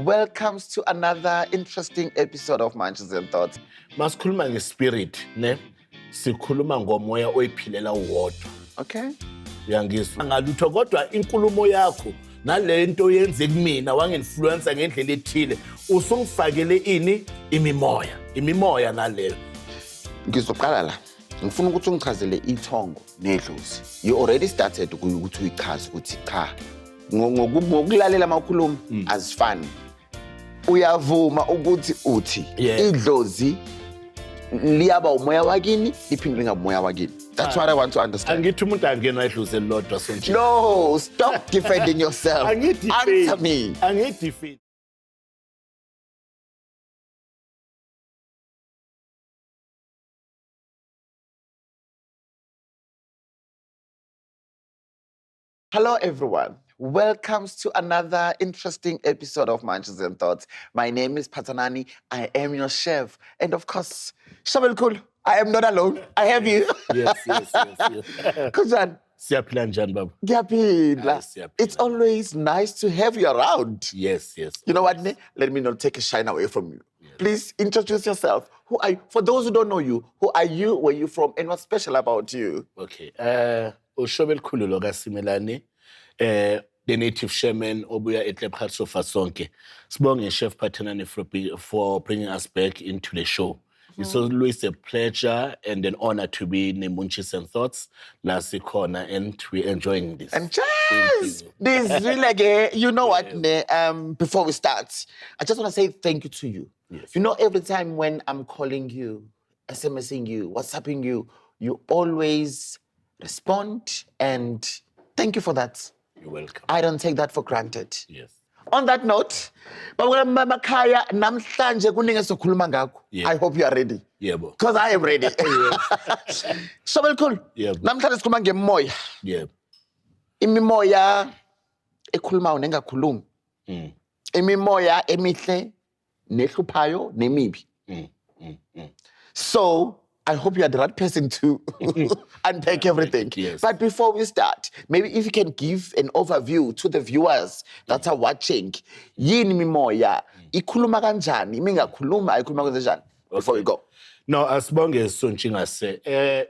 Welcome to another interesting episode of Munchies and Thoughts. Masikhuluma ngespirit, ne, sikhuluma ngomoya oyiphilela uwodwa. Okay. Uyangizwa? Ngalutho, kodwa inkulumo yakho nale nto yenze kumina wangi-influensa ngendlela ethile, usungifakele ini imimoya, imimoya naleyo. Ngizoqala la. Ngifuna ukuthi ungichazele ithongo nedlozi. You already started ukuthi uyichaze ukuthi cha. Ngokulalela mawukhuluma azifani. Uyavuma ukuthi uthi idlozi liyaba umoya wakini, liphinde lingabi umoya wakini. That's what I want to understand. Angithi umuntu angenwa idlozi elilodwa sonje. No, stop defending yourself. Answer me. Angidefend. Hello, everyone. Welcome to another interesting episode of Munchies and Thoughts. My name is Phathanani. I am your chef. And of course, Shabel Kul, I am not alone. I have you. Yes. Kunjani? Siyaphila, njani baba? Ngiyaphila. Hayi, siyaphila. It's always nice to have you around. Yes. You know what, ne? Let me not take a shine away from you. Please introduce yourself. Who are you? For those who don't know you, who are you, where you from, and what's special about you? Okay. Ushobe elikhulu lo kaSimelane, the native shaman obuya eKlipgat sofa sonke. Sibonge Chef Phathanani for bringing us back into the show. It's always a pleasure and an honor to be in the Munchies and Thoughts. La sikhona and we're enjoying this. And Thank cheers! you. This really, you know what, ne, before we start, I just want to say thank you to you. Yes. You know, every time when I'm calling you, SMSing you, WhatsApping you, you always respond, and thank you for that. You're welcome. I don't take that for granted. Yes. On that note, makhaya, namhlanje kuningi esizokhuluma ngakho. I hope you are ready. Yebo. Because I am ready. Shobelikhulu. Yebo. Namhlanje sikhuluma ngemoya. Yebo. Imimoya ekhulumayo nengakhulumi. Imimoya emihle nehluphayo nemibi. So I hope you are the right person to unpack everything. Yes. But before we start, maybe if you can give an overview to the viewers that are watching. Yini imimoya? Ikhuluma kanjani? Imingakhuluma, ayikhuluma kanjani? Before we go. No, asibonge Sontshingase.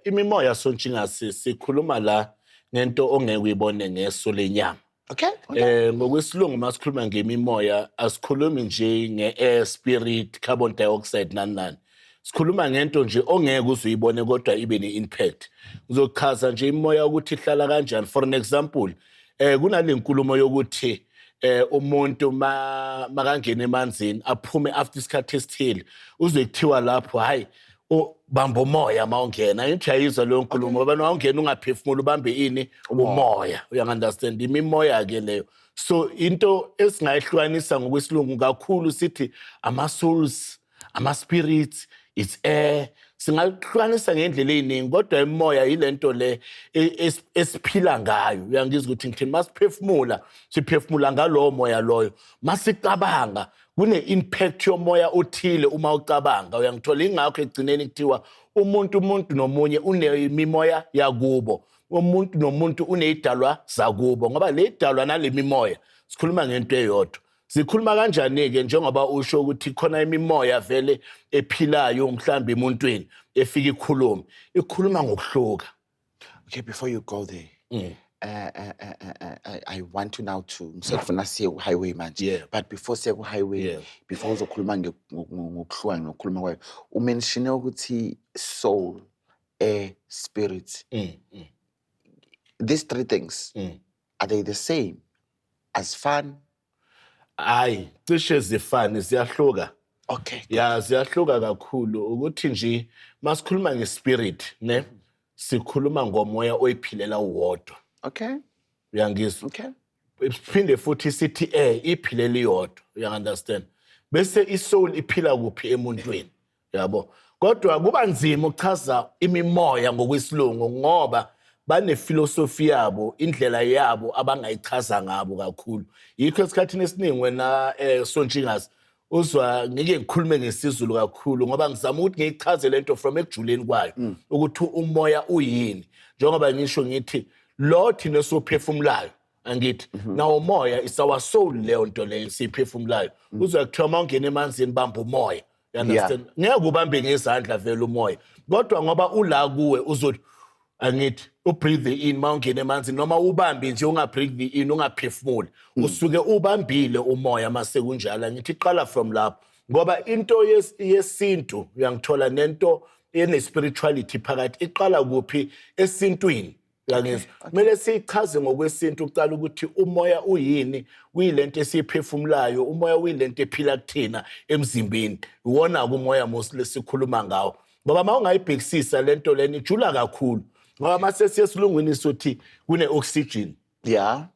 Imimoya Sontshingase, sikhuluma la ngento ongeke uyibone ngeso lenyama. Okay? Ngokwesilungu masikhuluma ngemimoya asikhulumi nje nge-air, spirit, carbon dioxide, nani nani. Sikhuluma ngento nje ongeke uze uyibone kodwa ibe ne-impact. Ngizochaza nje imoya ukuthi ihlala kanjani. For an example, kunale nkulumo yokuthi umuntu ma makangena emanzini aphume after isikhathi esithile, uzwe kuthiwa lapho, hayi, bamba umoya mawungena. Ngithi uyayizwa leyo nkulumo, ngoba mawungena ungaphefumuli, ubambe ini umoya. Uyangi-understand? Imimoya ke leyo. So into esingayihlukanisa ngokwesilungu kakhulu sithi ama-souls, ama-spirits, it's air. Singahlukanisa ngendlela ey'ningi, kodwa imoya yile nto le esiphila ngayo. Uyangizwa ukuthi ngithini? Masiphefumula, siphefumula ngalowo moya loyo. Masicabanga, kune-impact yomoya othile uma ucabanga. Uyangithola? Ingakho ekugcineni kuthiwa umuntu nomunye unemimoya yakubo, umuntu nomuntu uney'dalwa zakubo, ngoba le dalwa nale mimoya sikhuluma ngento eyodwa. Sikhuluma kanjani-ke njengoba usho ukuthi khona imimoya vele ephilayo mhlawumbe emuntwini efika ikhulume, ikhuluma ngokuhluka? Okay, before you go there, I want to now to ngisafuna siye ku-highway manje. But before siye ku-highway, before uzokhuluma ngokuhluka nokukhuluma kwayo, umentionne ukuthi soul, air, spirit. These three things, are they the same? Azifani? Hayi, cishe zifane, ziyahluka. Okay. Ya, ziyahluka kakhulu. Ukuthi nje masikhuluma ngespirit, ne, sikhuluma ngomoya oyiphilela uwodwa. Uyangizwa? Okay. Siphinde futhi sithi air iphilela iyodwa. Uya-understand? Bese isoul iphila kuphi? Emuntwini, yabo. Kodwa kuba nzima ukuchaza imimoya ngokwesilungu ngoba banefilosofi yabo, indlela yabo abangayichaza ngabo kakhulu. Yikho esikhathini esiningi wena Sontshingase uzwa ngike ngikhulume ngesiZulu kakhulu, ngoba ngizama ukuthi ngiyichaze lento from ekujuleni kwayo, ukuthi umoya uyini. Njengoba ngisho ngithi lo thina esophefumulayo. Angithi nawo umoya is our soul, leyo nto leyo siyiphefumulayo. Uzwa kuthiwa uma ungena emanzini bamba umoya, you understand? Ngeke ubambe ngezandla vele umoya, kodwa ngoba ula kuwe uzothi, angithi, ubreathe in uma ungena emanzini, noma ubambe nje, ungabreathe in, ungaphefumuli, usuke ubambile umoya. Mase kunjalo, angithi iqala from lapho, ngoba into yesintu, uyangithola, nento ene-spirituality phakathi iqala kuphi? Esintwini. Uyangizwa? Kumele siyichaze ngokwesintu ukuqala ukuthi umoya uyini, uyilento esiyiphefumulayo, umoya uyilento ephila kuthina emzimbeni. Iwona-ke umoya mostly sikhuluma ngawo, ngoba uma ungayibhekisisa lento lena ijula kakhulu, ngoba mase siye esilungwini sothi kune-oxygen,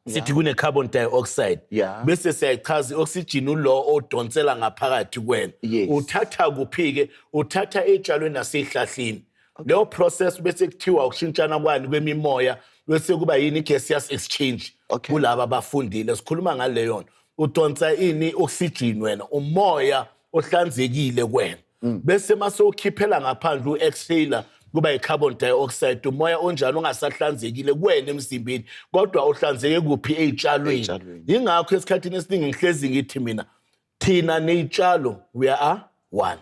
sithi kune-carbon dioxide, bese siyayichaza i-oxygen, ulo odonsela ngaphakathi kuwena. Uthatha kuphi-ke? Uthatha ey'tshalweni nasey'hlahleni. Leyo process bese kuthiwa ukushintshana kwani kwemimoya, bese kuba yini? I-gaseous exchange. Kulaba abafundile sikhuluma ngaleyo nto. Udonsa ini? Oxygen wena, umoya ohlanzekile kuwena, bese mase ukhiphela ngaphandle, u-exhaler, kuba i-carbon dioxide, umoya onjani? Ongasahlanzekile kuwena emzimbeni, kodwa uhlanzeke kuphi? Ey'tshalweni. Ey'tshalweni. Yingakho esikhathini esiningi ngihlezi ngithi mina, thina ney'tshalo, we are one.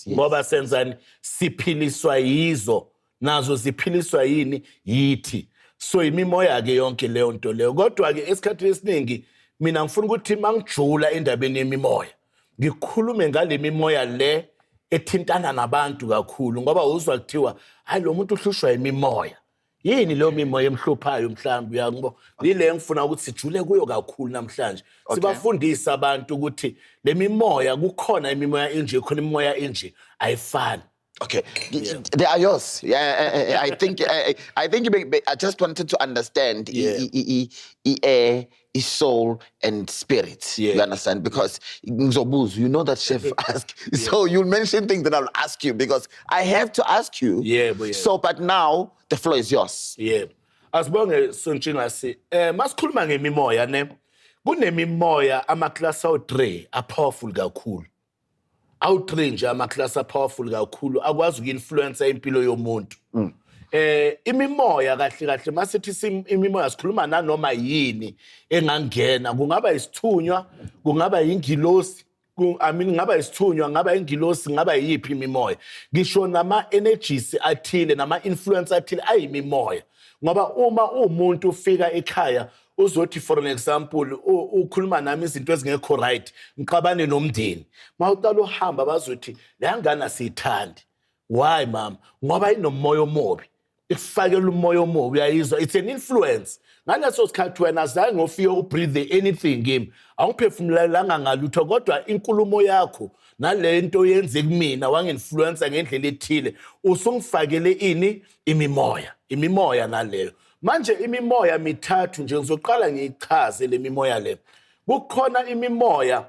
Ngoba senzani? Siphiliswa yizo, nazo ziphiliswa yini? Yithi. So imimoya-ke yonke leyo nto leyo. Kodwa-ke esikhathini esiningi mina ngifuna ukuthi mangijula endabeni yemimoya, ngikhulume ngale mimoya le ethintana nabantu kakhulu, ngoba uzwa kuthiwa, "Hayi, lo muntu uhlushwa imimoya." Yini leyo mimoya emhluphayo? Mhlawumbe uyangibo yile engifuna ukuthi sijule kuyo kakhulu namhlanje, sibafundise abantu ukuthi le mimoya, kukhona imimoya enje, khona imimoya enje, ayifani. Okay, they are yours. Yeah, I think I just wanted to understand air, soul and spirit. You understand? Because ngizobuza, you know that chef ask. So you'll mention things that I'll ask you because I have to ask you. Yebo, yebo. So, but now the floor is yours. Yebo. Asibonge, Sontshingasi. Masikhuluma ngemimoya ne, kunemimoya ama-class awu-3 a powerful kakhulu. Awu-3 nje ama-class a powerful kakhulu akwazi uku-influence impilo yomuntu. Imimoya kahle kahle, masithi imimoya sikhuluma nanoma yini engangena, kungaba isithunywa, kungaba ingilosi, I mean, ngaba isithunywa, ngaba ingilosi, ngaba yiphi imimoya, ngisho nama energies athile, nama influence athile ayimimoya. Ngoba uma umuntu ufika ekhaya uzothi, for an example, ukhuluma nami izinto ezingekho right, ngixabane nomndeni, mawuqala uhamba bazothi, "Le ngane asiyithandi." Why, mama? Ngoba inomoya omubi, ikufakela umoya omubi, uyayizwa? It's an influence. Ngaleso sikhathi wena azange ufike ubreathe anything kimi, awungiphefumulelanga ngalutho, kodwa inkulumo yakho nale nto yenze kumina wangi-influensa ngendlela ethile, usungifakele ini? Imimoya. Imimoya naleyo. Manje imimoya mithathu nje, ngizoqala ngiyichaze le mimoya le. Kukhona imimoya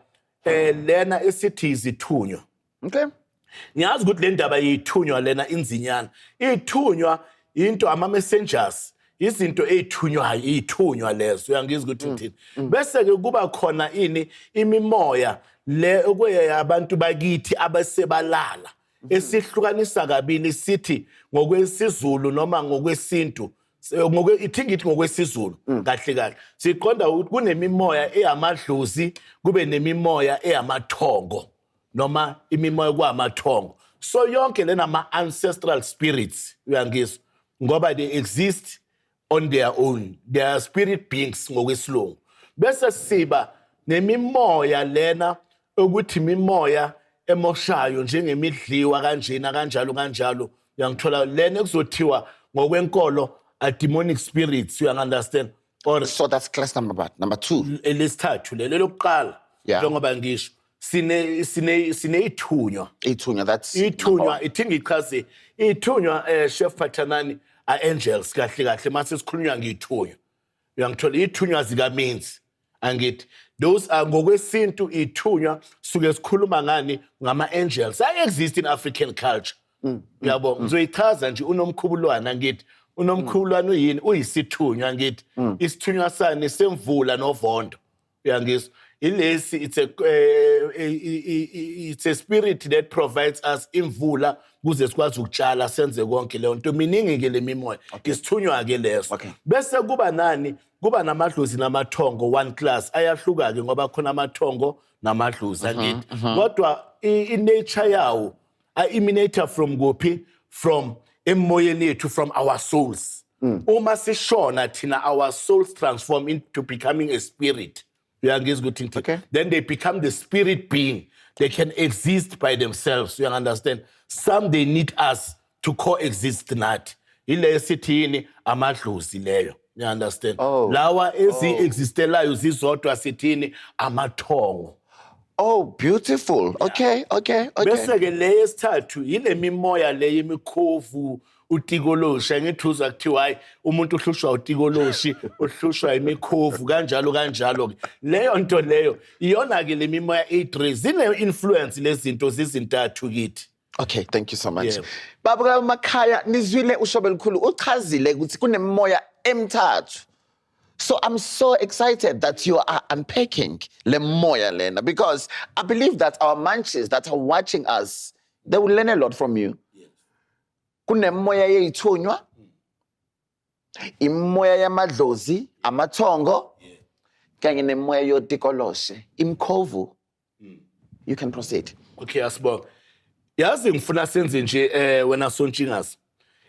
lena esithi izithunywa. Ngiyazi ukuthi le ndaba yithunywa lena inzinyana. Ithunywa into ama messengers, izinto ey'thunywayo, iy'thunywa lezo, uyangizwa ukuthi ngithini? Bese-ke kuba khona ini? Imimoya le okuyabantu bakithi abasebalala, esihlukanisa kabili, sithi ngokwesiZulu noma ngokwesintu, ithi ngithi ngokwesiZulu kahle kahle siqonda ukuthi kunemimoya eyamadlozi, kube nemimoya eyamathongo, noma imimoya kwamathongo. So yonke lena ama-ancestral spirits, uyangizwa? Ngoba they exist on their own, they are spirit beings ngokwesilungu. Bese siba nemimoya lena ukuthi imimoya emoshayo, njengemidliwa kanjena, kanjalo kanjalo, uyangithola? Lena ekuzothiwa ngokwenkolo a demonic spirits, you understand? Or So that's class number what? Number two. Elesithathu lelo. Lokuqala, njengoba ngisho, sine sineyithunywa. Ithunywa, that's number Ithunywa one. Ithi ngichaze ithunywa, chef Phathanani, a-angels kahle kahle. Mase sikhulunywa ngithunywa, uyangithola, ithunywa zikamenzi, angithi those are ngokwesintu ithunywa, suke sikhuluma ngani? Ngama-angels ayi-exist in African culture, uyabo? Ngizoyichaza nje unomkhubulwana, ngithi unomkhubulwana uyini? Uyisithunywa, ngithi isithunywa sani? Semvula novondo, uyangizwa? Ilesi it's a spirit that provides us imvula kuze sikwazi ukutshala, senze konke leyo nto. Miningi ke le mimoya, isithunywa ke leso. Bese kuba nani? Kuba namadlozi namathongo, one class. Ayahluka ke ngoba khona amathongo namadlozi, angithi? Kodwa i-nature yawo a-emanate from kuphi? From emoyeni yethu, from our souls. Uma sishona thina, our souls transform into becoming a spirit. Uyangizwa ukuthi ngithini? Okay. Then they become the spirit being. They can exist by themselves, you understand? Some, they need us to coexist nathi. Ile sithi yini? Amadlozi leyo, you understand? Oh. Lawa ezi-existelayo zizodwa sithini? Amathongo. Oh, beautiful. Okay. Bese ke le yesithathu yile mimoya le yemikhovu, utikoloshi. Angithi uzwa kuthiwa hayi, umuntu uhlushwa utikoloshi, uhlushwa imikhovu, kanjalo kanjalo ke. Leyo nto leyo iyona ke le mimoya eyi-3 zine-influence lezi zinto zizintathu kithi. Okay, thank you so much. Yebo. Baba emakhaya, nizwile ushobe elikhulu uchazile ukuthi kunemimoya emithathu. So I'm so excited that you are unpacking le moya lena because I believe that our munchies that are watching us, they will learn a lot from you. Kunemoya yeyithunywa, imoya yamadlozi, amathongo, kanye nemoya yotikoloshe, imkhovu. You can proceed. Okay, asibonge. Yazi ngifuna senze nje wena Sontshingazi.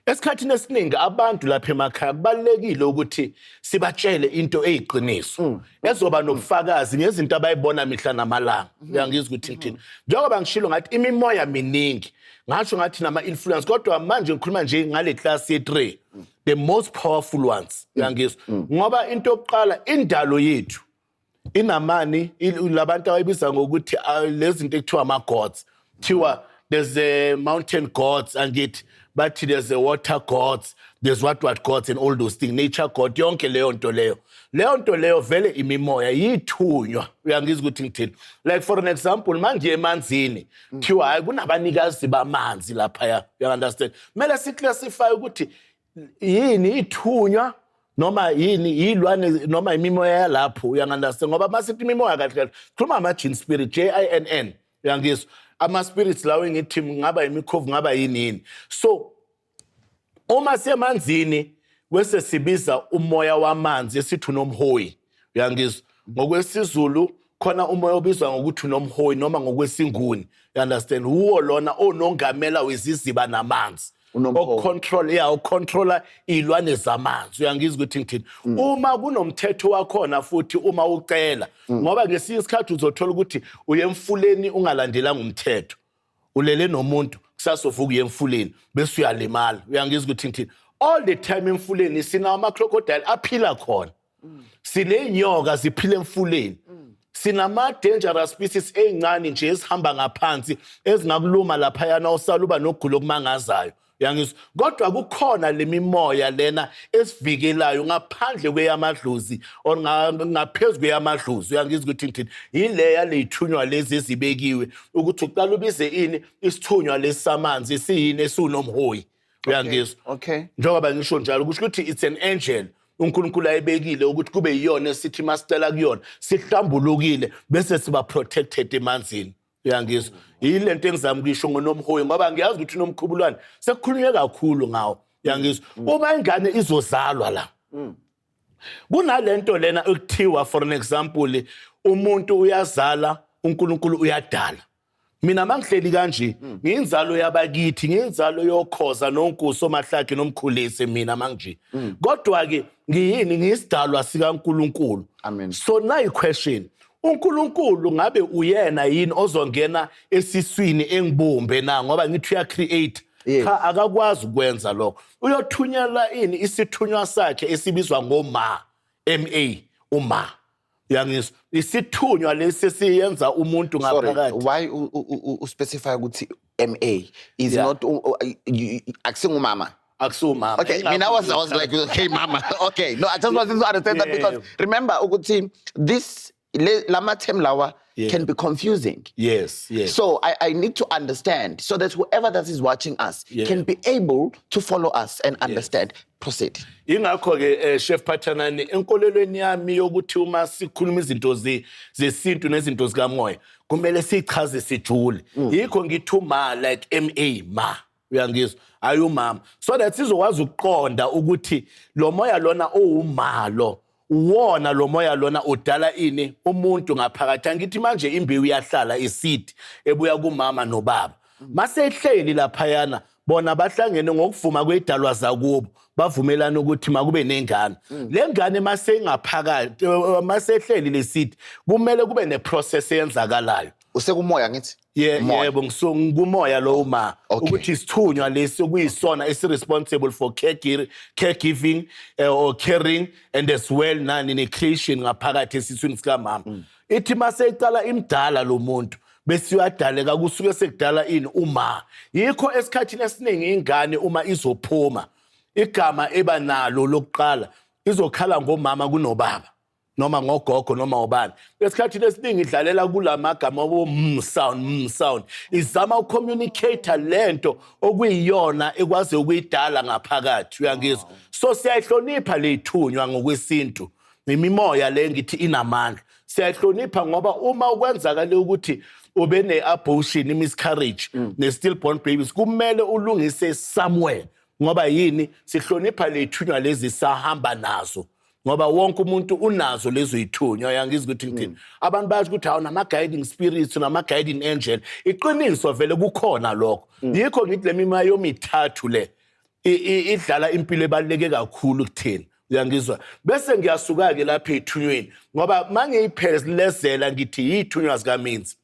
Esikhathini esiningi abantu lapha emakhaya kubalekile ukuthi sibatshele into eyiqiniso ezoba nobufakazi ngezinto abayibona mihla namalanga. Uyangizwa ukuthi ngithini? Njengoba ngishilo ngathi imimoya miningi, ngasho ngathi nama influence, kodwa manje ngikhuluma nje ngale class ye3, the most powerful ones. Uyangizwa? Ngoba into yokuqala, indalo yethu inamani labantu abayibiza ngokuthi lezi zinto ekuthiwa ama-gods. Kuthiwa there's a mountain gods, angithi? Bathi there's a water gods, there's what gods and all those things, nature god, yonke leyo nto leyo. Leyo nto leyo vele imimoya yithunywa. Uyangizwa ukuthi ngithini? Like for an example, manje emanzini kuthiwa hayi, kunabanikazi bamanzi laphaya, you understand? Kumele siclassify ukuthi yini ithunywa noma yini yilwane noma imimoya yalapho, uyangunderstand? Ngoba masithi imimoya, kahle kahle khuluma ama-jinn spirit, jinn, uyangizwa? Ama-spirits lawo engithi ngaba imikhovu, ngaba yini yini. So uma siyemanzini bese sibiza umoya wamanzi esithi unomhoyi, uyangizwa? NgokwesiZulu khona umoya obizwa ngokuthi unomhoyi, noma ngokwesiNguni, you understand? Uwo lona onongamela weziziba namanzi. Unomhoyi. Ocontrol, yeah, ucontrola iy'lwane zamanzi. Uyangizwa ukuthi ngithini? Uma kunomthetho wakhona futhi uma ucela, ngoba ngesinye isikhathi uzothola ukuthi uye emfuleni ungalandelanga umthetho, ulele nomuntu, kusasa uvuka uye emfuleni bese uyalimala. Uyangizwa ukuthi ngithini? All the time emfuleni sinawo ama-crocodile aphila khona, siney'nyoka ziphila emfuleni, sinama-dangerous species ey'ncane nje ezihamba ngaphansi ezingakuluma laphayana, usala uba nokugula okumangazayo. Uyangizwa? Kodwa kukhona le mimoya lena esivikelayo ngaphandle kweyamadlozi or ngaphezu kweyamadlozi. Uyangizwa ukuthi ngithini? Yile yaley'thunywa lezi ezibekiwe ukuthi uqala ubize ini? Isithunywa lesi samanzi siyini? Esiwunomhoyi. Uyangizwa? Okay. Njengoba ngisho njalo, kusho ukuthi it's an angel uNkulunkulu ayibekile ukuthi kube yiyona esithi masicela kuyona sihlambulukile bese siba protected emanzini. Uyangizwa? Yile nto engizama ukuyisho ngonomhoyi, ngoba ngiyazi ukuthi unomkhubulwane sekukhulunywe kakhulu ngawo. Uyangizwa? Uma ingane izozalwa la, kunalento lena ekuthiwa, for an example, umuntu uyazala, uNkulunkulu uyadala. Mina mangihleli kanje ngiyinzalo yabakithi, ngiyinzalo yokhoza nonkuso omahlakhe nomkhulisi mina manje. Kodwa ke ngiyini? Ngiyisidalwa sikaNkulunkulu. Amen. So nayi question: uNkulunkulu ngabe uyena yini ozongena esiswini engibumbe na? Ngoba ngithi uya create. Cha, akakwazi ukwenza lokho. Uyothunyelwa ini? Isithunywa sakhe esibizwa ngoma, ma uma. Uyangizwa? Isithunywa lesi esiyenza umuntu Sorry, ngaphakathi. Why u-specify ukuthi MA is not akusingumama? Akusumama. Okay, I mean, I was like, okay, mama. Okay, no, I just wanted to understand that because remember, ukuthi this lama term lawa can be confusing. So I need to understand so that whoever that is watching us can be able to follow us and understand. Proceed. Ingakho ke Chef Phathanani, enkolelweni yami yokuthi uma sikhuluma izinto zesintu nezinto zikamoya, kumele sichaze sijule. Yikho ngithi uma like ma ma, uyangizwa, hayi umama, so that sizokwazi ukuqonda ukuthi lo moya lona owumalo uwona, lo moya lona udala ini umuntu ngaphakathi. Angithi manje imbewu iyahlala, iseed ebuya kumama nobaba, masehleli laphayana, bona bahlangene ngokuvuma kwedalwa zakubo, bavumelana ukuthi makube nengane. Le ngane maseyingaphakathi, masehleli le seed, kumele kube neprocess eyenzakalayo. Usekumoya ngithi? Moya. Yebo, ngikumoya lo ma. Ukuthi isithunywa lesi okuyisona esi-responsible for caregiving or caring and as well nani ne-creation ngaphakathi esiswini sikamama. Ithi mase icala imdala lo muntu, bese uyadaleka, kusuke sekudala ini uma. Yikho esikhathini esiningi ingane uma izophuma, igama eba nalo lokuqala izokhala ngomama kunobaba noma ngogogo noma ubani. Esikhathini esiningi idlalela kula magama abo m sound, m sound, izama ukucommunicate lento okuyiyona ekwazi ukuyidala ngaphakathi, uyangizwa? So siyayihlonipha leyithunywa ngokwesintu, imimoya le ngithi inamandla, siyayihlonipha ngoba uma ukwenzakale ukuthi ube ne-abortion, i-miscarriage, ne-stillborn babies, kumele ulungise somewhere. Ngoba yini? Sihlonipha ley'thunywa lezi sahamba nazo, ngoba wonke umuntu unazo lezo yithunywa, uyangizwa ukuthi ngithini? Abantu bayasho ukuthi hawu, nama-guiding spirits, nama-guiding angel. Iqiniso vele kukhona lokho. Yikho ngithi le mimoya yomithathu le idlala impilo ebaluleke kakhulu kuthina, uyangizwa? Bese ngiyasuka-ke lapha ey'thunyweni, ngoba mangiyiphelezela ngithi yiy'thunywa zikaMinzi,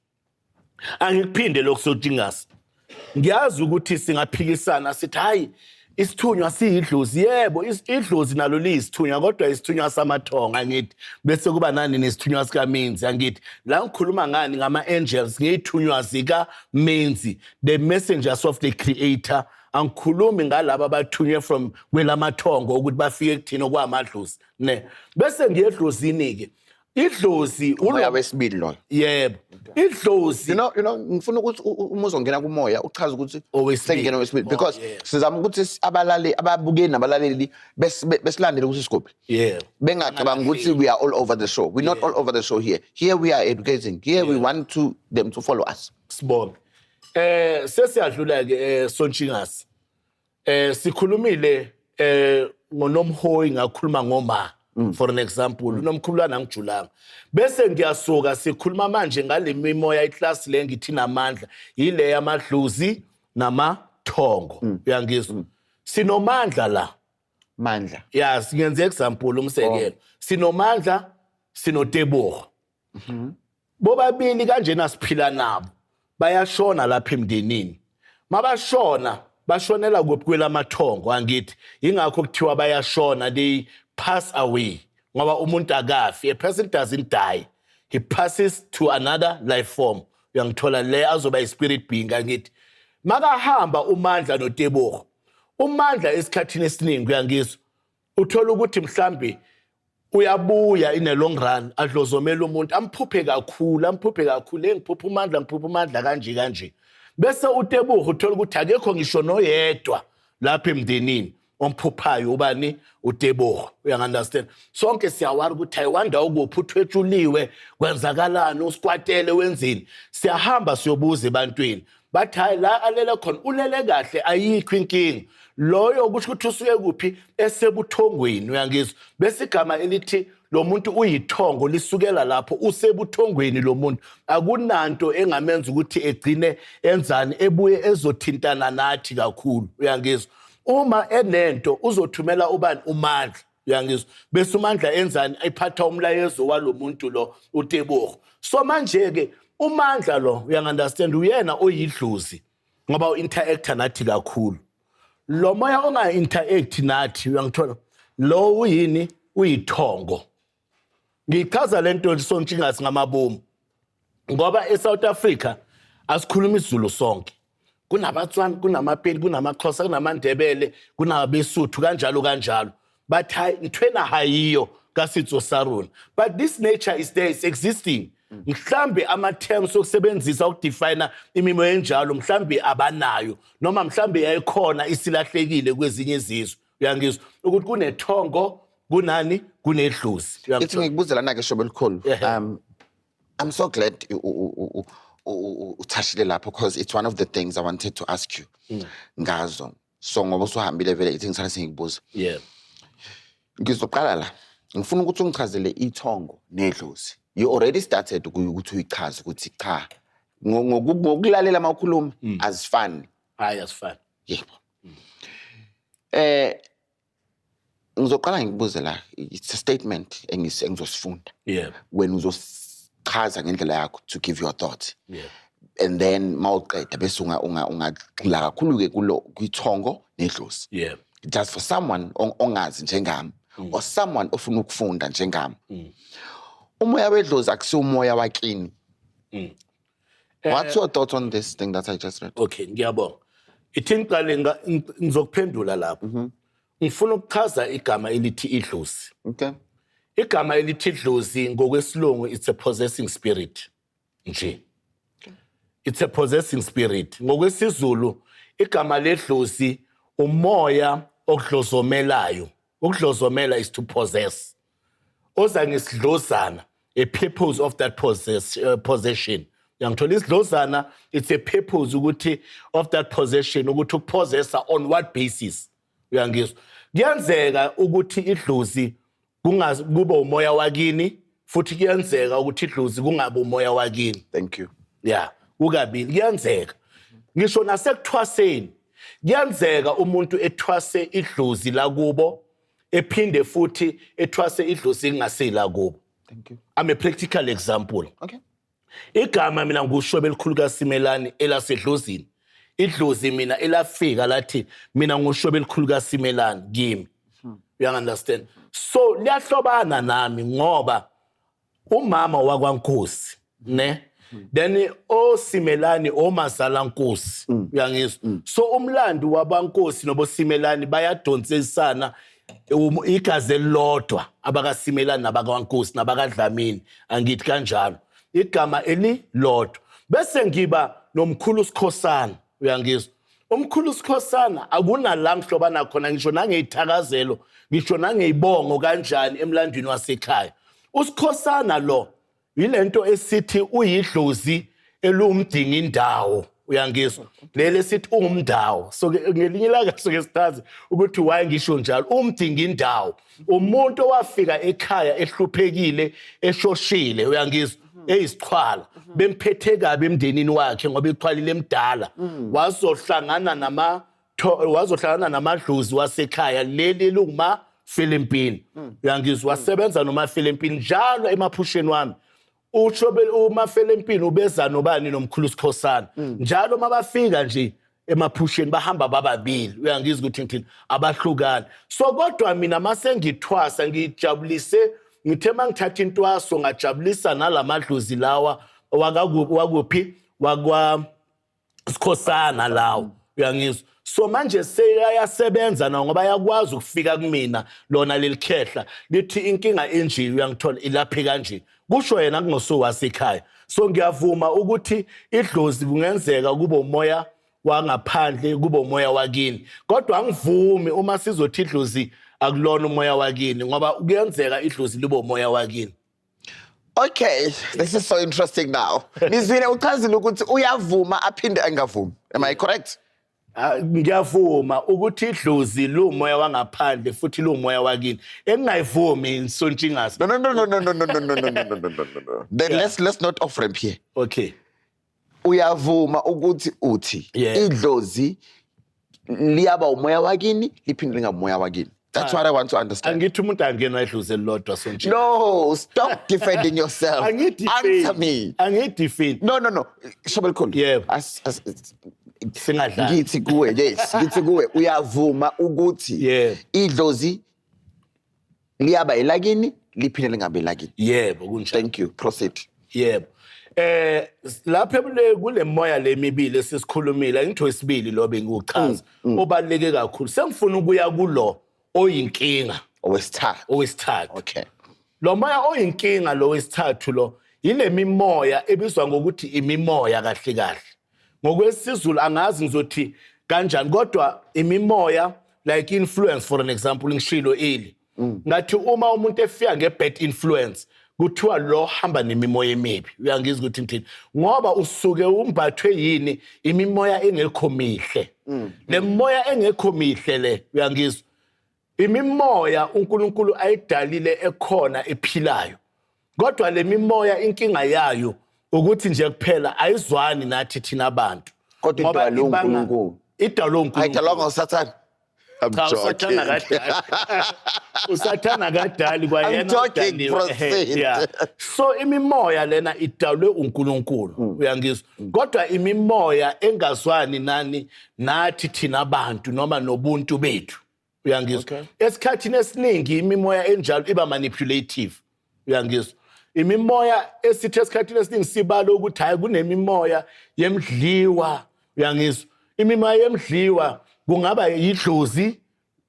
angikuphinde lokhu sotshingazi. Ngiyazi ukuthi singaphikisana sithi hayi, isithunywa siyidlozi. Yebo, idlozi nalo liyisithunywa, kodwa isithunywa samathonga, angithi? Bese kuba nani nesithunywa sikaMenzi, angithi? La ngikhuluma ngani? Ngama-angels, ngey'thunywa zikaMenzi, the messengers of the creator. Angikhulumi ngalaba abathunywe from kwelamathongo ukuthi bafike kuthina okwamadlozi ne. Bese ngiye edlozini-ke, idlozi Umoya wesibili loyo. Yebo, idlozi. You know ngifuna ukuthi uma uzongena kumoya uchaze ukuthi Owesibili. Sengena owesibili because sizama ukuthi abalali, ababukeli nabalaleli besilandele ukuthi sikuphi, bengacabanga ukuthi we are all over the show. We're not all over the show here. Here we are educating. Here we want to them to follow us. Sibonge. Sesiyadlula ke, Sontshingasi. Sikhulumile ngonomhoyi, ngakhuluma ngoma for an example, unomkhulwana angijulanga. Bese ngiyasuka, sikhuluma manje ngale mimoya, iclass le ngithi namandla, yile yamadlozi namathongo, uyangizwa? Sinomandla la. Mandla. Ya, singenza example, umsekelo, sinomandla, sinoTebogo, bobabili kanjena siphila nabo, bayashona lapha emndenini. Mabashona, bashonela kuphi? Kwelamathongo, angithi? Ingakho kuthiwa bayashona, they pass away, ngoba umuntu akafi. A person doesn't die, he passes to another life form, uyangithola? Le azoba i-spirit being, angithi? Makahamba uMandla noTebogo, uMandla esikhathini esiningi, uyangizwa, uthola ukuthi mhlambi uyabuya in a long run, adlozomela umuntu, amphuphe kakhulu, amphuphe kakhulu, engiphupha uMandla, ngiphupha uMandla kanje kanje. Bese uTebogo uthola ukuthi akekho ngisho noyedwa lapha emndenini omphuphayo ubani uTebogo, uyangunderstand? Sonke siyawari ukuthi ayiwanda ukuphi, uthwetshuliwe, kwenzakalani, usikwatele, wenzini? Siyahamba siyobuza ebantwini, bathi hayi, la alele khona ulele kahle, ayikho inkinga. Loyo kusho ukuthi usuke kuphi? Esebuthongweni, uyangizwa? Bese igama elithi lo muntu uyithongo lisukela lapho, usebuthongweni lo muntu, akunanto engamenza ukuthi egcine enzani, ebuye ezothintana nathi kakhulu, uyangizwa? Uma enento uzothumela ubani? UMandla, uyangizwa? Bese uMandla enzani? Ephatha umlayezo walo muntu lo uTebogo. So manje-ke uMandla lo, uyangunderstand, uyena oyidlozi ngoba u-interacta nathi kakhulu. Lo moya onga-interact nathi, uyangithola, lo uyini? Uyithongo. Ngichaza lento sontshingasi ngamabomu ngoba eSouth Africa asikhuluma isiZulu sonke, kunabaTswana, kunamaPedi, kunamaXhosa, kunamaNdebele, kunabesuthu, kanjalo kanjalo. But hayi, nthwena hayiyo ka setso sa rona, but this nature is there, is existing. Mhlambe ama-terms okusebenzisa ukudefina imimoya enjalo mhlambe abanayo, noma mhlambe yayikhona isilahlekile kwezinye izizwe. Uyangizwa ukuthi kunethongo, kunani, kunedlozi. Ithi Uyangithola? Ngikubuze lana-ke, Shobe elikhulu. Ehhe. I'm so glad uthashile lapho, because it's one of the things I wanted to ask you ngazo. So ngoba usuhambile vele, ithi ngisale sengikubuza. Ngizoqala la. Ngifuna ukuthi ungichazele ithongo nedlozi. You already started ukuthi uyichaze ukuthi cha, ngokulalela uma ukhuluma, azifani. Hayi, asifani. Yebo. Ngizoqala ngikubuze la, it's a statement engizosifunda. Wena uzosichaza ngendlela yakho to give your thoughts. And then mawuqeda bese ungagxila kakhulu ke kulo kwithongo nedlozi. Just for someone ongazi njengami or someone ofuna ukufunda njengami. Umoya wedlozi akusiwo umoya wakini. What's your thoughts on this thing that I just read? Okay, ngiyabonga. Ithi ngiqale ngizokuphendula lapho. Ngifuna ukuchaza igama elithi idlozi. Igama elithi idlozi ngokwesilungu, it's a possessing spirit nje. It's a possessing spirit. NgokwesiZulu igama ledlozi umoya okudlozomelayo. Ukudlozomela is to possess. Oza ngesidlozana, a purpose of that possession. Uyangithola? Isidlozana, it's a purpose ukuthi of that possession, ukuthi ukupossessa on what basis. Uyangizwa? Kuyenzeka ukuthi idlozi kube umoya wakini, futhi kuyenzeka ukuthi idlozi kungabe umoya wakini. Thank you. Yeah, kukabili kuyenzeka. Ngisho nasekuthwaseni kuyenzeka umuntu ethwase idlozi lakubo, ephinde futhi ethwase idlozi lingasila kubo. Thank you. I'm a practical example. Igama mina ngushobe elikhulu kaSimelane elasedlozini. Idlozi mina elafika lathi mina ngushobe elikhulu kaSimelane kimi. You understand? So liyahlobana nami ngoba umama wakwaNkosi, ne? Then oSimelane omazala Nkosi, uyangizwa? So umlando wabankosi noboSimelane bayadonsisana, igazi elilodwa, abakaSimelane nabakwaNkosi nabakaDlamini, angithi kanjalo, igama elilodwa. Bese ngiba nomkhulu Sikhosana, uyangizwa? Umkhulu Sikhosana akunala ngihlobana khona, ngisho nangeyithakazelo, ngisho nangeyibongo kanjani emlandweni wasekhaya. USikhosana lo yilento esithi uyidlozi elumdinga indawo, uyangizwa? Leli esithi ungumndawo. So ke ngelinye ilanga soke sichaze ukuthi why ngisho njalo. Umdinga indawo umuntu owafika ekhaya ehluphekile, eshoshile, uyangizwa, eyisichwala, bemphethe kabi emndenini wakhe ngoba ichwalile emdala, wazohlangana namadlozi wasekhaya leli lunguma Philippine, uyangizwa? Wasebenza noma Philippine njalo. Emaphusheni wami usho uma Philippine ubeza nobani? Nomkhulu Sikhosana njalo. Mabafika nje emaphusheni bahamba bababili, uyangizwa ukuthi ngithini? Abahlukani. So kodwa mina mase ngithwasa ngijabulise, ngithe mangithatha intwaso ngajabulisa nalamadlozi lawa wakuphi, wakwa Sikhosana lawo, uyangizwa? So manje seyayasebenza nawo ngoba ayakwazi ukufika kumina lona leli khehla lithi inkinga enje, uyangithola, ilaphe kanje, kusho yena kungosuku wasekhaya. So ngiyavuma ukuthi idlozi kungenzeka kube umoya wangaphandle, kube umoya wakini, kodwa angivumi uma sizothi idlozi akulona umoya wakini, ngoba kuyenzeka idlozi libe umoya wakini. Okay, this is so interesting now. Nizwile, uchazile ukuthi uyavuma aphinde angavumi. Am I correct? Ah, ngiyavuma ukuthi idlozi lumoya wangaphandle futhi lumoya wakini. Engingayivumi insontshingasi. No, no, no, no, no, no, no, no, no, no, no, no, no, no, no. Then let's not off ramp here. Okay. Uyavuma ukuthi uthi idlozi liyaba umoya wakini liphinde lingabi umoya wakini. That's what I want to understand. Angithi umuntu angenwa idlozi elilodwa, sontshi. No, stop defending yourself. Answer me. Angidefend. No, no, no. Shobelikhulu. Yebo. Singadlali. Ngithi kuwe, yes, ngithi kuwe uyavuma ukuthi idlozi liyaba elakini liphinde lingabe elakini. Yebo, kunjalo. Thank you. Proceed. Yebo. Lapha kule moya lemibili esisikhulumile, ngithi wesibili lo bengikuchaza obaluleke kakhulu. Sengifuna ukuya kulo oyinkinga. Owesithathu. Owesithathu. Okay. Lo moya oyinkinga lo wesithathu lo. Yile mimoya ebizwa ngokuthi imimoya kahle kahle. NgokwesiZulu angazi ngizothi kanjani, kodwa imimoya like influence, for an example, ngishilo eli. Ngathi uma umuntu efika nge-bad influence, kuthiwa lo hamba nemimoya emibi. Uyangizwa ukuthi ngithini? Ngoba usuke umbathwe yini? Imimoya engekho mihle. Le moya engekho mihle le, uyangizwa, imimoya uNkulunkulu ayidalile ekhona ephilayo, kodwa le mimoya inkinga yayo ukuthi nje kuphela ayizwani nathi thina abantu. Kodwa Ngoba idalwe uNkulunkulu. Idalwe uNkulunkulu. Ayidalwanga uSathane. I'm Cha, uSathane joking. akadali. Usathane akadali kwayena. I'm joking, Udaliwe. Proceed. Yeah. So imimoya lena idalwe uNkulunkulu, uyangizwa, kodwa imimoya engazwani nani nathi thina abantu noma nobuntu bethu, uyangizwa. Esikhathini esiningi imimoya enjalo iba manipulative, uyangizwa. Imimoya esithi esikhathini esiningi sibalo ukuthi hayi, kunemimoya yemdliwa, uyangizwa. Imimoya yemdliwa kungaba yidlozi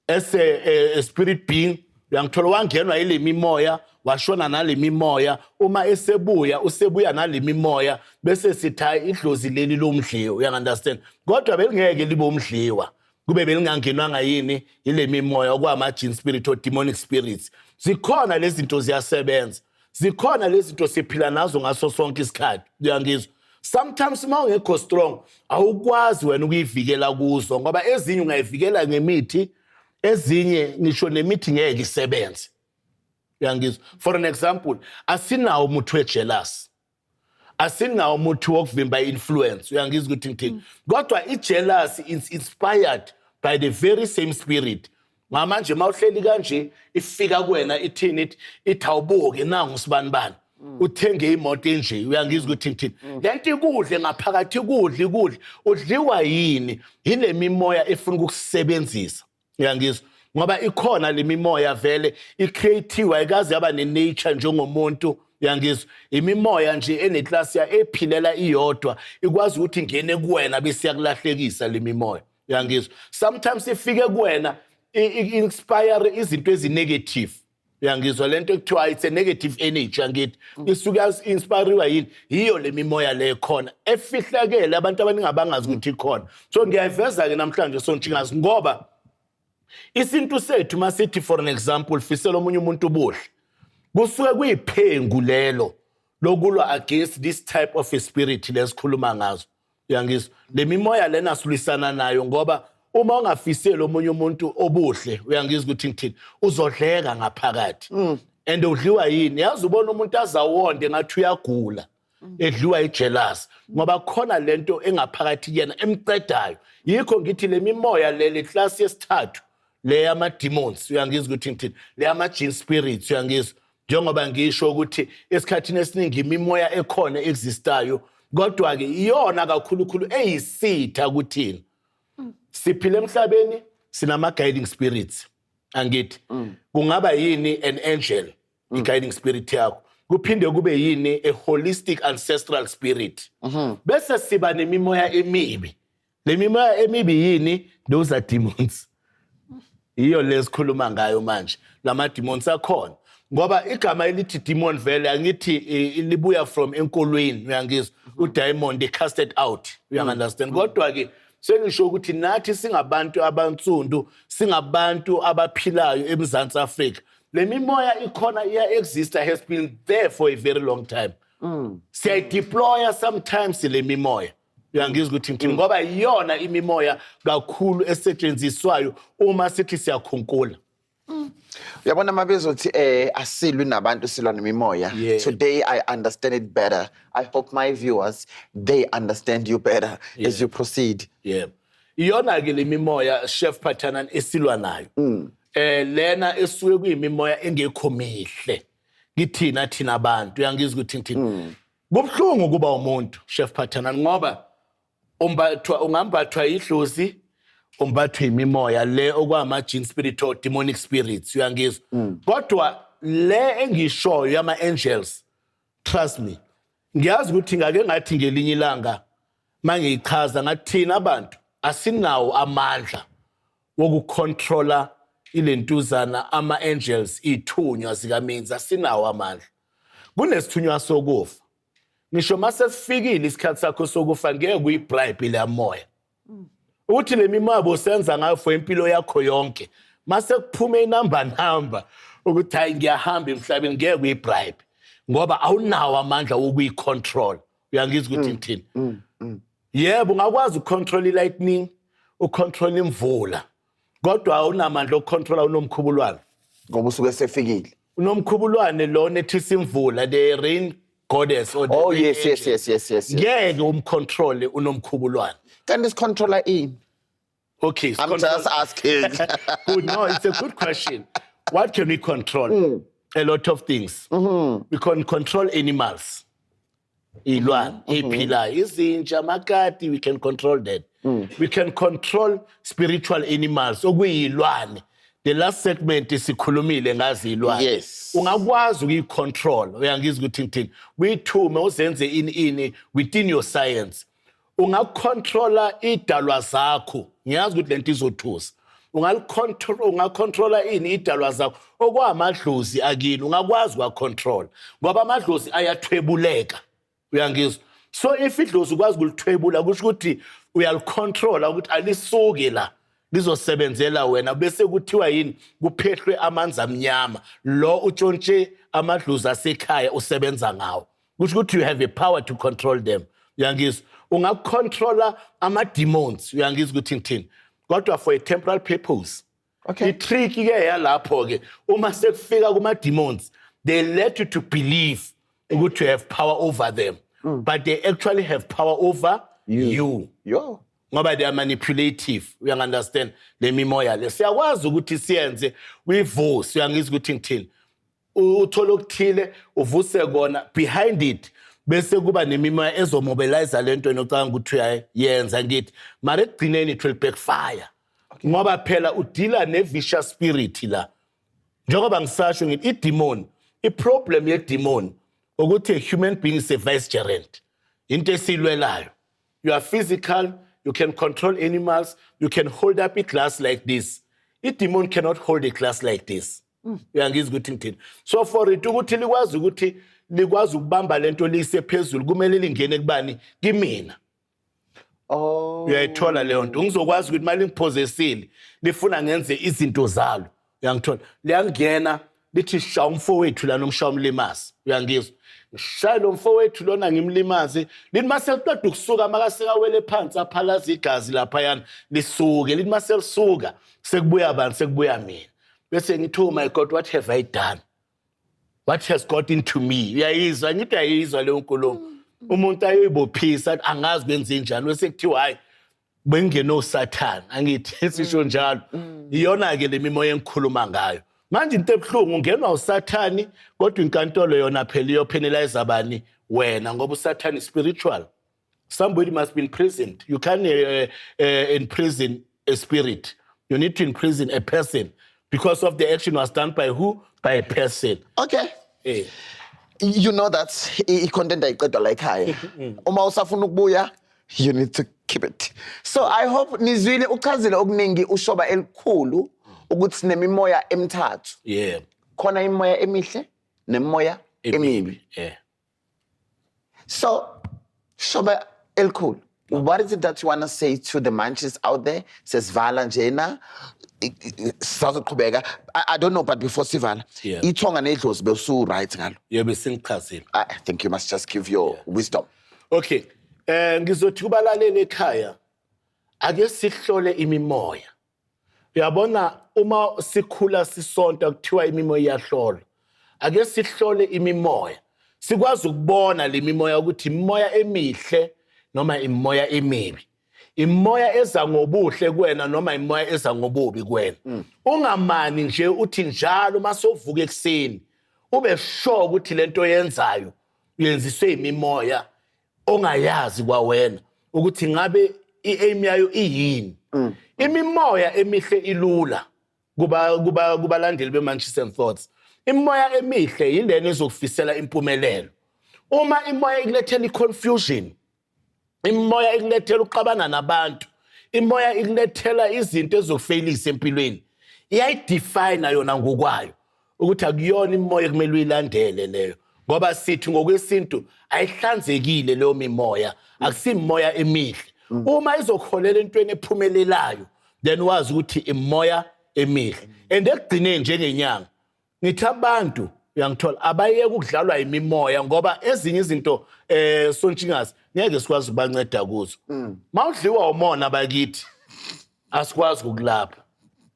as a spirit being, uyangithola, wangenwa yile mimoya, washona nale mimoya. Uma esebuya, usebuya nale mimoya, bese sithi hayi, idlozi leli lomdliwa, uyangi-understand? Kodwa belingeke libe umdliwa kube belingangenwanga yini? Yile mimoya okwama-jinn spirit or demonic spirits. Zikhona lezi zinto, ziyasebenza, zikhona lezi zinto, siphila nazo ngaso sonke isikhathi, uyangizwa. Sometimes uma ungekho strong, awukwazi wena ukuyivikela kuzo, ngoba ezinye ungayivikela ngemithi, ezinye ngisho nemithi ngeke isebenze, uyangizwa. For an example, asinawo umuthi we-jealous, asinawo umuthi wokuvimba i-influence, uyangizwa ukuthi ngithini? Kodwa i-jealousy is inspired by the very same spirit. Ngamanje uma uhleli kanje, ifika kuwena ithini? Ithi awubuke, nangu sibanibani uthenge imoto enje, uyangizwa ukuthi ngithini? Lento ikudle ngaphakathi, ikudle, ikudle. Udliwa yini? Yile mimoya efuna ukukusebenzisa, uyangizwa, ngoba ikhona le mimoya vele i-creative, ayikaze yaba ne-nature njengomuntu, uyangizwa. Imimoya nje ene-class ya ephilela iyodwa, ikwazi ukuthi ingene kuwena bese iyakulahlekisa le mimoya, uyangizwa. Sometimes ifike kuwena inspire izinto ezi-negative, uyangizwa, lento ekuthiwa it's a negative energy, angithi isuke inspiriwa yini? Yiyo le mimoya le khona efihlakele, abantu abaningi abangazi ukuthi ikhona. So ngiyayiveza-ke namhlanje, Sontshingazi, ngoba isintu sethu masithi, for an example, fisela omunye umuntu ubuhle, kusuke kuyiphengu lelo lokulwa against this type of a spirit lesikhuluma ngazo, uyangizwa. Le mimoya lena silwisana nayo, ngoba uma ungafiseli omunye umuntu obuhle, uyangizwa ukuthi ngithini, uzodleka ngaphakathi. And udliwa yini? Yazi, ubona umuntu azawonde ngathi uyagula, edliwa i-jealous, ngoba khona lento engaphakathi kuyena emcedayo. Yikho ngithi le mimoya le class yesithathu le yama-demons, uyangizwa ukuthi ngithini, le yama-jinn spirits, uyangizwa, njengoba ngisho ukuthi esikhathini esiningi imimoya ekhona existayo, kodwa-ke iyona kakhulukhulu eyisitha kuthina. Siphila emhlabeni, sinama-guiding spirits, angithi? Kungaba yini? An angel, i-guiding spirit yakho. Kuphinde kube yini? A holistic ancestral spirit. Bese siba nemimoya emibi. Le mimoya emibi yini? Those are demons. Iyo lesikhuluma ngayo manje. Lama demons akhona, ngoba igama elithi demon vele, angithi, libuya from enkolweni, uyangizwa, u-diamond, they casted out, uyangi-understand? Kodwa ke sengisho ukuthi nathi singabantu abansundu, singabantu abaphilayo eMzantsi Afrika, le mimoya ikhona, iya-exista, has been there for a very long time. Siyayideploya sometimes le mimoya, uyangizwa ukuthi ngithini? Ngoba iyona imimoya kakhulu esetshenziswayo uma sithi siyakhunkula. Uyabona, mabezothi asilwi nabantu, silwa nemimoya. Today I understand it better. I hope my viewers, they understand you better as you proceed. Yebo, iyona ke le mimoya, Chef Pathanan, esilwa nayo. Lena esuke kuyimimoya engekho mihle kithina thina abantu, uyangizwa ukuthi ngithini? Kubhlungu kuba umuntu, Chef Pathanan, ngoba umbathwa, ungambathwa idlozi, umbathwe imimoya le okwama jinn spirit or demonic spirits, uyangizwa. Kodwa le engishoyo yama angels, trust me, ngiyazi ukuthi ngake ngathi ngelinye ilanga mangiyichaza, ngathi thina abantu asinawo amandla wokucontrola ilentuzana ama-angels, ithunywa zikaMenzi, asinawo amandla. Kunesithunywa sokufa. Ngisho mase sifikile isikhathi sakho sokufa, ngeke uyibribe leya moya. Ukuthi le mimoya bosenza ngayo for impilo yakho yonke, mase kuphume inamba namba ukuthi hayi, ngiyahamba emhlabeni, ngeke uyibribe ngoba awunawo amandla wokuyicontrol. Uyangizwa ukuthi ngithini? Yebo, ungakwazi ukucontrol i-lightning, ucontrol imvula, kodwa awunamandla okucontrola unomkhubulwane. Ngoba usuke sefikile. Unomkhubulwane lo nethisa imvula, the rain goddess or the rain angel. Ngeke umcontrole unomkhubulwane. Kanti sicontrola ini? Okay. I'm just asking. Good. No, it's a good question. What can we control? A lot of things. We can control animals, iy'lwane ey'philayo, izinja, amakati, we can control that. We can control spiritual animals, okuyiy'lwane. The last segment sikhulumile ngazo iy'lwane. Ungakwazi ukuyi-control, uyangizwa ukuthi ngithini, uyithume uzenze ini ini within your science. Ungacontrola idalwa zakho. Ngiyazi ukuthi lento izothusa. Ungacontrola ini idalwa zakho, okwamadlozi akini, ungakwazi ukuwacontrola ngoba amadlozi ayathwebuleka, uyangizwa? So if idlozi ukwazi ukulithwebula, kusho ukuthi uyalicontrola ukuthi alisuki la, lizosebenzela wena. Bese kuthiwa yini? Kuphehlwe amanzi amnyama, lo utshontshe amadlozi asekhaya, usebenza ngawo. Kusho ukuthi you have a power to control them, uyangizwa? Ungacontrola ama-demons, uyangizwa ukuthi ngithini, kodwa for a temporal purpose. I-trick ke yalapho ke, uma sekufika kuma-demons, they let you to believe ukuthi you have power over them, but they actually have power over you. Yo. Ngoba they are manipulative, uyangi-understand? Le mimoya le siyakwazi ukuthi siyenze, uyivuse, uyangizwa ukuthi ngithini? Uthole okuthile, uvuse kona, behind it bese kuba nemimoya ezomobilize lento enocabanga ukuthi uyayenza, ngithi mara ekugcineni it will backfire, ngoba phela udila ne-vicious spirit la. Njengoba ngisasho ngithi idemon, iproblem yedemon ukuthi a human being is a vicegerent, into esiyilwelayo. You are physical, you can control animals, you can hold up a glass like this. I-demon cannot hold a glass like this, uyangizwa ukuthi ngithini? So for it ukuthi likwazi ukuthi likwazi ukubamba lento liyise phezulu, kumele lingene kubani? Kimina. Uyayithola leyo nto? Ngizokwazi ukuthi mali ngiphozesile, lifuna ngenze izinto zalo, uyangithola? Liyangena, lithi shaya umfowethu lana, umshaya umlimazi, uyangizwa? Ngishaya lo mfowethu lona, ngimlimaze. Lithi mase liqeda ukusuka, makasekawele phansi, aphalaza igazi laphayana, lisuke. Lithi mase lisuka, sekubuya bani? Sekubuya mina. Bese ngithi, "Oh my God, what have I done? What has got into me?" Uyayizwa? Ngithi uyayizwa leyo nkulumo? Umuntu ayoyibophisa athi, "Angazi kwenze njani." Bese kuthiwa, "Hayi, bengenosathane." Angithi sisho njalo? Iyona-ke le mimoya engikhuluma ngayo manje. Into ebuhlungu, ungenwa usathani, kodwa inkantolo yona phela iyopenalize bani? Wena, ngoba usathane is spiritual. Somebody must be imprisoned. You can't imprison a spirit, you need to imprison a person because of the action was done by who? By a person. You know that i-content ayiqedwa la ekhaya. Uma usafuna ukubuya, you need to keep it. So I hope nizwile, uchazile okuningi ushoba elikhulu ukuthi sinemimoya emithathu. Khona imimoya emihle nemimoya emibi. So shoba elikhulu, what is it that you want to say to the munchies out there? Sesivala njena, sisazoqhubeka, I don't know, but before sivala, ithonga nedlozi, bewusu right ngalo? Yebo, sengichazile. I think you must just give your wisdom. Okay. Ngizothi kubalaleli ekhaya, ake sihlole imimoya. Uyabona, uma sikhula sisonta, kuthiwa imimoya iyahlolwa. Ake sihlole imimoya. Sikwazi ukubona le mimoya ukuthi imimoya emihle noma imimoya emibi. Imimoya eza ngobuhle kuwena noma imimoya eza ngobubi kuwena. Ungamani nje uthi njalo masovuka ekuseni ube sure ukuthi lento oyenzayo uyenziswe imimoya ongayazi kwawena ukuthi ngabe i-aim yayo iyini. Imimoya emihle ilula kuba kubalandeli be-Manchester and Thoughts. Imimoya emihle yilena ezokufisela impumelelo. Uma imoya ikulethela i-confusion, imoya ikulethela ukuxabana nabantu, imoya ikulethela izinto ezokufeyilisa empilweni, iyayidefine yona ngokwayo ukuthi akuyona imoya ekumele uyilandele leyo. Ngoba sithi ngokwesintu ayihlanzekile leyo mimoya, akusimimoya emihle. Uma izokuholela entweni ephumelelayo, then wazi ukuthi imoya emihle. And ekugcineni, njengenyanga, ngithi abantu, uyangithola, abayeke ukudlalwa imimoya, ngoba ezinye izinto, Sontshingazi, ngeke sikwazi ukubanceda kuzo. Mawudliwa umona bakithi, asikwazi ukulapha,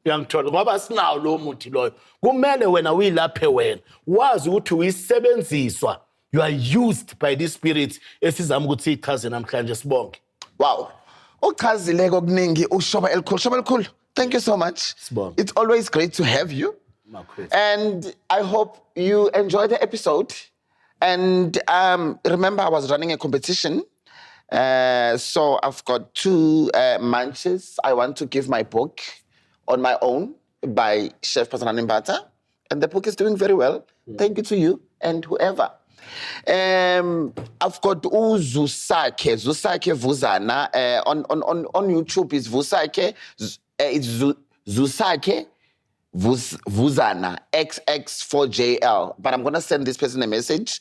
uyangithola, ngoba sinawo lowo muthi loyo. Kumele wena uyilaphe wena, wazi ukuthi uyisebenziswa, you are used by these spirits esizama ukuthi siyichaze namhlanje. Sibonge. Wow. Uchazile kokuningi uShoba Elikhulu. Shoba Elikhulu, thank you so much. Sibonge. It's always great to have you. Makhwezi. And I hope you enjoy the episode. And remember, I was running a competition. So I've got two munches. I want to give my book, On My Own by Chef Phathanani Mbatha. And the book is doing very well. Thank you to you and whoever. I've got uZusakhe, Zusakhe Vuzana. On YouTube is Vusakhe, it's Zusakhe Vuzana XX4JL. But I'm gonna send this person a message.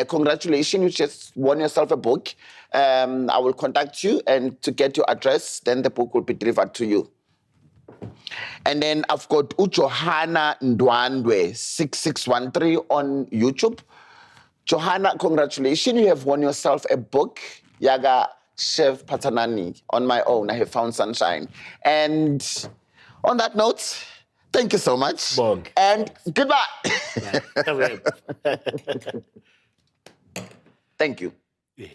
Congratulations, you just won yourself a book. I will contact you and to get your address, then the book will be delivered to you. And then I've got uJohanna Ndwandwe 6613 on YouTube. Johanna, congratulations, you have won yourself a book. Yaga Chef Phathanani, On My Own, I Have Found Sunshine. And on that note, thank you so much. Bonke. And goodbye. Thank you. Yeah.